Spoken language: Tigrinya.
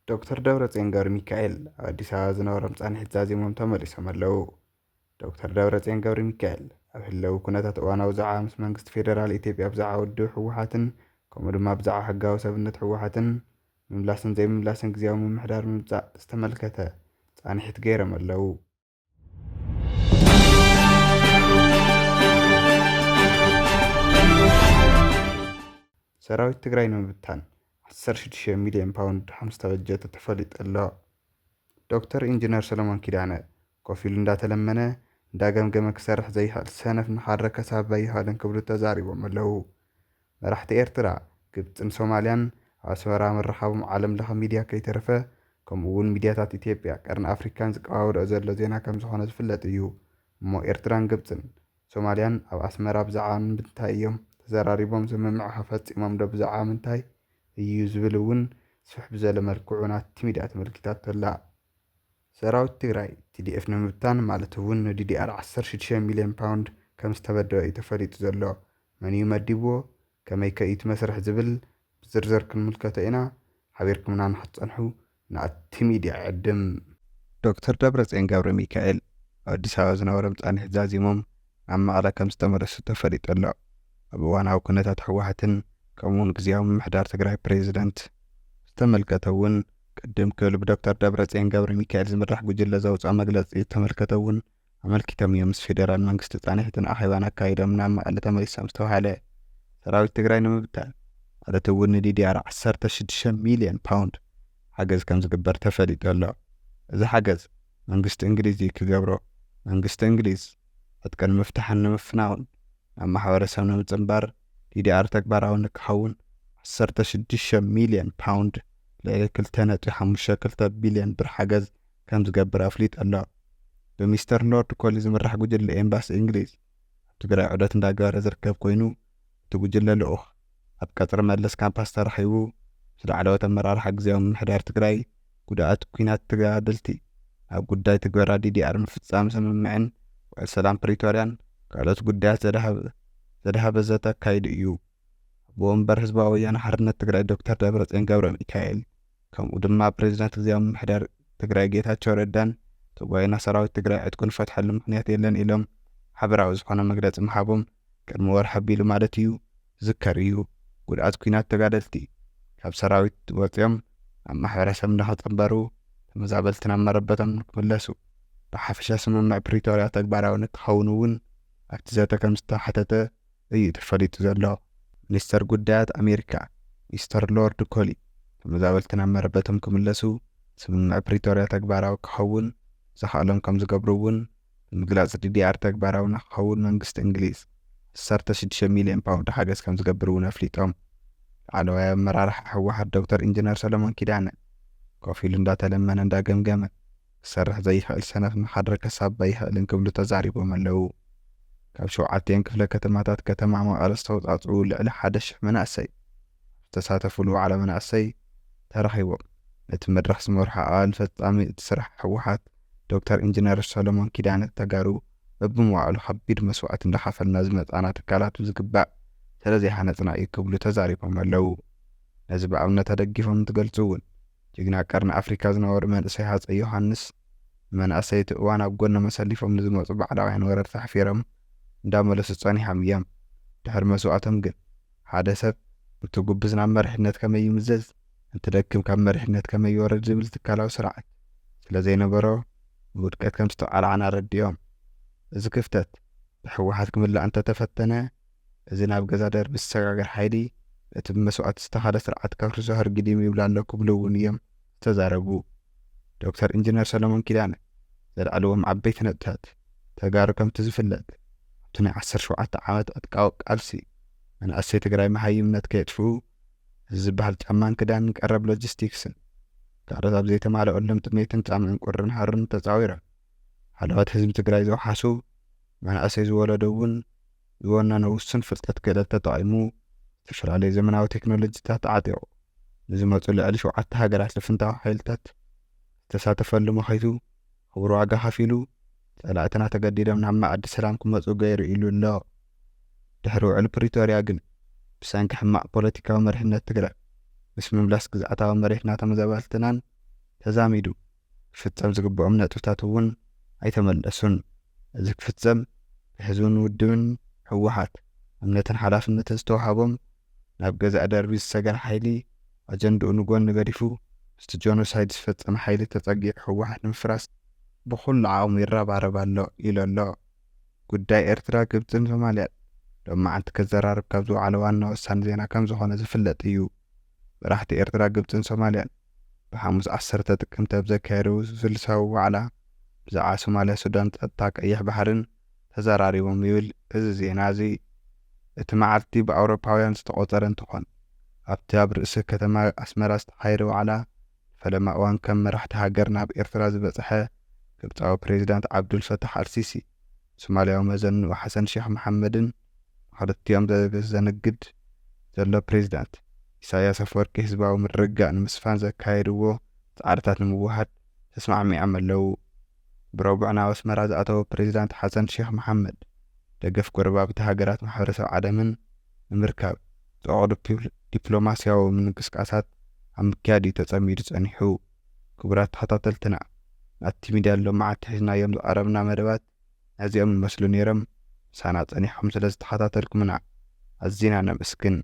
ዶክተር ደብረጽዮን ገብረ ሚካኤል ኣብ ኣዲስ ኣበባ ዝነበሮም ጻንሒት ዛዚሞም ተመሊሶም ኣለዉ። ዶክተር ደብረጽዮን ገብረ ሚካኤል ኣብ ህልዊ ኩነታት እዋናዊ ብዛዕባ ምስ መንግስቲ ፌደራል ኢትዮጵያ ብዛዕባ ውድብ ህወሓትን ከምኡ ድማ ብዛዕባ ሕጋዊ ሰብነት ህወሓትን ምምላስን ዘይምምላስን ግዜያዊ ምምሕዳር ምምጻእ ዝተመልከተ ጻንሒት ገይሮም ኣለዉ። ሰራዊት ትግራይ ንምብታን ዓሰርተ ሽዱሽተ ሚልዮን ፓውንድ ከም ዝተበጀተ ተፈሊጡ ኣሎ። ዶክተር ኢንጂነር ሰለሞን ኪዳነ ኮፍ ኢሉ እንዳተለመነ እንዳገምገመ ክሰርሕ ዘይኽእል ሰነፍ ንኻድረ ከሳብ ኣይኽእልን ክብሉ ተዛሪቦም ኣለዉ። መራሕቲ ኤርትራ፣ ግብጽን ሶማልያን ኣብ ኣስመራ ምርኻቦም ዓለም ለኸ ሚድያ ከይተረፈ ከምኡ እውን ሚድያታት ኢትዮጵያ ቀርኒ ኣፍሪካን ዝቀባበልኦ ዘሎ ዜና ከም ዝኾነ ዝፍለጥ እዩ። እሞ ኤርትራን ግብጽን ሶማልያን ኣብ ኣስመራ ብዛዕባ ምንታይ እዮም ተዘራሪቦም? ስምምዕ ከፈጺሞም ዶ? ብዛዕባ ምንታይ እዩ ዝብል እውን ስፍሕ ብዘለ መልክዑ ናቲ ሚድያ ተመልኪታቶ ኣላ። ሰራዊት ትግራይ ቲ ዲ ኤፍ ንምብታን ማለት እውን ን ዲ ዲ ኣር ዓሰርተ ሽዱሽተ ሚልዮን ፓውንድ ከም ዝተበደወ እዩ ተፈሊጡ ዘሎ። መን እዩ መዲብዎ? ከመይ ከ እዩ እቲ መስርሕ ዝብል ብዝርዝር ክንምልከቶ ኢና። ሓቢርኩምና ንክትጸንሑ ናቲ ሚድያ ይዕድም። ዶክተር ደብረጽዮን ገብረ ሚካኤል ኣብ ኣዲስ ኣበባ ዝነበሮም ጻንሒት ዛዚሞም ናብ መቐለ ከም ዝተመለሱ ተፈሊጡ ኣሎ። ኣብ እዋናዊ ኩነታት ህወሓትን ከምኡውን ግዜያዊ ምምሕዳር ትግራይ ፕሬዚደንት ዝተመልከተ እውን ቅድም ክብል ብዶክተር ደብረጽዮን ገብረ ሚካኤል ዝምራሕ ጉጅለ ዘውፅኦ መግለፂ ዝተመልከተ እውን ኣመልኪቶም እዮም ምስ ፌደራል መንግስቲ ጻንሒትን ኣኼባን ኣካይዶም ናብ መቐለ ተመሊሶም ዝተባሃለ። ሰራዊት ትግራይ ንምብታን ማለት እውን ን ዲ ዲ ኣር ዓሰርተ ሽዱሽተ ሚልዮን ፓውንድ ሓገዝ ከም ዝግበር ተፈሊጡ ኣሎ። እዚ ሓገዝ መንግስቲ እንግሊዝ እዩ ክገብሮ። መንግስቲ እንግሊዝ ዕጥቂ ንምፍታሕን ንምፍናውን ናብ ማሕበረሰብ ንምጽንባር ዲ ዲ ኣር ተግባራዊ ንክኸውን ዓሰርተ ሽዱሽተ ሚልዮን ፓውንድ ልዕሊ ክልተ ነጥቢ ሓሙሽተ ክልተ ቢልዮን ብር ሓገዝ ከም ዝገብር ኣፍሊጡ ኣሎ። ብሚስተር ሎርድ ኮሊ ዝምራሕ ጉጅለ ኤምባሲ እንግሊዝ ኣብ ትግራይ ዑደት እንዳገበረ ዝርከብ ኮይኑ፣ እቲ ጉጅለ ልኡኽ ኣብ ቀጽሪ መለስ ካምፓስ ተራኺቡ ምስ ላዕለዎት ኣመራርሓ ግዜያዊ ምምሕዳር ትግራይ፣ ጉድኣት ኲናት ተጋደልቲ ኣብ ጉዳይ ትግበራ ዲ ዲ ኣር ምፍጻም ስምምዕን ውዕል ሰላም ፕሪቶርያን ካልኦት ጉዳያት ዘድሃበ ዘድሃበ ዘተ ኣካይዱ እዩ። ኣቦ ወንበር ህዝባዊ ወያነ ሓርነት ትግራይ ዶክተር ደብረጽዮን ገብረ ሚካኤል ከምኡ ድማ ፕሬዚዳንት ግዜያዊ ምምሕዳር ትግራይ ጌታቸው ረዳን እቲ ጓይና ሰራዊት ትግራይ ዕጥቁ ንፈትሐሉ ምኽንያት የለን ኢሎም ሓበራዊ ዝኾነ መግለፂ ምሃቦም ቅድሚ ወርሒ ኣቢሉ ማለት እዩ ዝዝከር እዩ። ጉድኣት ኲናት ተጋደልቲ ካብ ሰራዊት ወፂኦም ናብ ማሕበረሰብ እንዳተፀንበሩ ተመዛበልቲ ናብ መረበቶም ንክምለሱ ብሓፈሻ ስምምዕ ፕሪቶርያ ተግባራዊ ንክኸውን እውን ኣብቲ ዘተ ከም ዝተሓተተ እዩ ተፈሊጡ ዘሎ። ሚኒስተር ጉዳያት ኣሜሪካ ሚስተር ሎርድ ኮሊ ተመዛበልቲ ናብ መረበቶም ክምለሱ ስምምዕ ፕሪቶርያ ተግባራዊ ክኸውን ዘኽኣሎም ከም ዝገብሩ እውን ብምግላፅ ዲ ዲ ኣር ተግባራዊ ንክኸውን መንግስቲ እንግሊዝ ዓሰርተ ሽዱሽተ ሚልዮን ፓውንድ ሓገዝ ከም ዝገብር እውን ኣፍሊጦም። ላዕለዋይ ኣመራርሓ ህወሓት ዶክተር ኢንጂነር ሰለሞን ኪዳነ ኮፍ ኢሉ እንዳተለመነ እንዳገምገመ ክሰርሕ ዘይኽእል ሰነፍ ንካድረ ከሳቢ ኣይኽእልን ክብሉ ተዛሪቦም ኣለዉ። ካብ ሸውዓቲኤን ክፍለ ከተማታት ከተማ መቐለ ዝተውፃፅኡ ልዕሊ ሓደ ሽሕ መናእሰይ ዝተሳተፉሉ ዋዕላ መናእሰይ ተረኺቦም ነቲ መድረኽ ዝመርሑ ኣባል ፈፃሚ እቲ ስራሕ ህወሓት ዶክተር ኢንጂነር ሰሎሞን ኪዳነ ተጋሩ በብመዋዕሉ ከቢድ መስዋእቲ እንዳኸፈልና ዝመፃና ትካላት ብዝግባእ ስለዘይሃነፅና እዩ ክብሉ ተዛሪቦም ኣለዉ። ነዚ ብኣብነት ኣደጊፎም እንትገልፁ እውን ጅግና ቀርኒ ኣፍሪካ ዝነበሩ መንእሰይ ሃፀይ ዮሃንስ ንመናእሰይ እቲ እዋን ኣብ ጎኖም ኣሰሊፎም ንዝመፁ ባዕዳውያን ወረርቲ ሓፊሮም እንዳመለሱ ፀኒሖም እዮም። ድሕሪ መስዋእቶም ግን ሓደ ሰብ እንትጉብዝ ናብ መሪሕነት ከመይ ይምዘዝ፣ እንትደክም ካብ መሪሕነት ከመይ ይወርድ ዝብል ትካላዊ ስርዓት ስለዘይነበሮ ንውድቀት ከም ዝተቓላዓና ኣረዲኦም። እዚ ክፍተት ብህወሓት ክምላእ እንተተፈተነ እዚ ናብ ገዛ ደርቢ ዝሰጋገር ሓይሊ ነቲ ብመስዋእቲ ዝተኸለ ስርዓት ከፍርሶ ህርጊድ እዩ ይብሉ ኣሎ ክብሉ እውን እዮም ዝተዛረቡ። ዶክተር ኢንጂነር ሰለሞን ኪዳነ ዘልዓልዎም ዓበይቲ ነጥብታት ተጋሩ ከምቲ ዝፍለጥ ኣብቲ ናይ ዓሰርተ ሸውዓተ ዓመት ዕጥቃዊ ቃልሲ መናእሰይ ትግራይ መሃይምነት ከየጥፍኡ እዚ ዝበሃል ጫማን ክዳንን ቀረብ ሎጂስቲክስን ካልኦት ኣብ ዘይተማልኦሎም ጥሜትን ፃምእን ቁርን ሃሩን ተፃዊሮም ሃለዋት ህዝቢ ትግራይ ዘውሓሱ መናእሰይ ዝወለዶ እውን ዝወነኖ ውሱን ፍልጠት ክእለት ተጠቒሙ ዝተፈላለዩ ዘመናዊ ቴክኖሎጂታት ዓጢቑ ንዝመፁ ልዕሊ ሸውዓተ ሃገራት ልፍንታዊ ሓይልታት ዝተሳተፈሉ መኸይቱ ክቡር ዋጋ ከፊሉ ፀላእትና ተገዲዶም ናብ መኣዲ ሰላም ክመፁ ገይሩ ኢሉ ኣሎ። ድሕሪ ውዕል ፕሪቶርያ ግን ብሰንኪ ሕማቕ ፖለቲካዊ መሪሕነት ትግራይ ምስ ምምላስ ግዝኣታዊ መሬትና ተመዛበልትናን ተዛሚዱ ክፍጸም ዝግብኦም ነጥብታት እውን ኣይተመለሱን። እዚ ክፍጸም ብህዝብን ውድብን ህወሓት እምነትን ሓላፍነትን ዝተዋሃቦም ናብ ገዛእ ደርቢ ዝሰገረ ሓይሊ ኣጀንድኡ ንጎኒ ገዲፉ ምስቲ ጆኖሳይድ ዝፈጸመ ሓይሊ ተጸጊዑ ህወሓት ንምፍራስ ብኹሉ ዓቕሙ ይረባረብ ኣሎ ኢሉ ኣሎ። ጉዳይ ኤርትራ፣ ግብጽን ሶማልያን ሎማዓንቲ ከዘራርብ ካብ ዝወዓለ ዋና ወሳኒ ዜና ከም ዝኾነ ዝፍለጥ እዩ። መራሕቲ ኤርትራ፣ ግብጽን ሶማልያን ብሓሙስ ዓሰርተ ጥቅምቲ ኣብ ዘካየደዎ ስልሳዊ ዋዕላ ብዛዕባ ሶማልያ፣ ሱዳን፣ ጸጥታ ቀይሕ ባሕርን ተዘራሪቦም ይብል እዚ ዜና እዚ። እቲ መዓልቲ ብኣውሮፓውያን ዝተቖጸረ እንትኾን ኣብቲ ኣብ ርእሲ ከተማ ኣስመራ ዝተኻየደ ዋዕላ ፈለማ እዋን ከም መራሕቲ ሃገር ናብ ኤርትራ ዝበጽሐ ግብጻዊ ፕሬዚዳንት ዓብዱል ፈታሕ ኣልሲሲ፣ ሶማልያዊ መዘንኡ ሓሰን ሼኽ መሓመድን ክልቲኦም ዘዘንግድ ዘሎ ፕሬዚዳንት ኢሳያስ ኣፈወርቂ ህዝባዊ ምርግጋእ ንምስፋን ዘካየድዎ ጻዕርታት ንምውሃድ ተስማዕሚዖም ኣለዉ። ብረቡዕ ናብ ኣስመራ ዝኣተወ ፕሬዚዳንት ሓሰን ሼኽ መሓመድ ደገፍ ጎረባብቲ ሃገራት ማሕበረሰብ ዓለምን ንምርካብ ዝዕቕዱ ዲፕሎማስያዊ ምንቅስቃሳት ኣብ ምክያድ እዩ ተጸሚዱ ጸኒሑ። ክቡራት ተኸታተልትና፣ ናብቲ ሚድያ ሎማዓንቲ ሒዝናዮም ዝቐረብና መደባት ነዚኦም ይመስሉ ነይሮም። ምሳና ጸኒሕኩም ስለ ዝተኸታተልኩምና ኣዚና ነመስግን።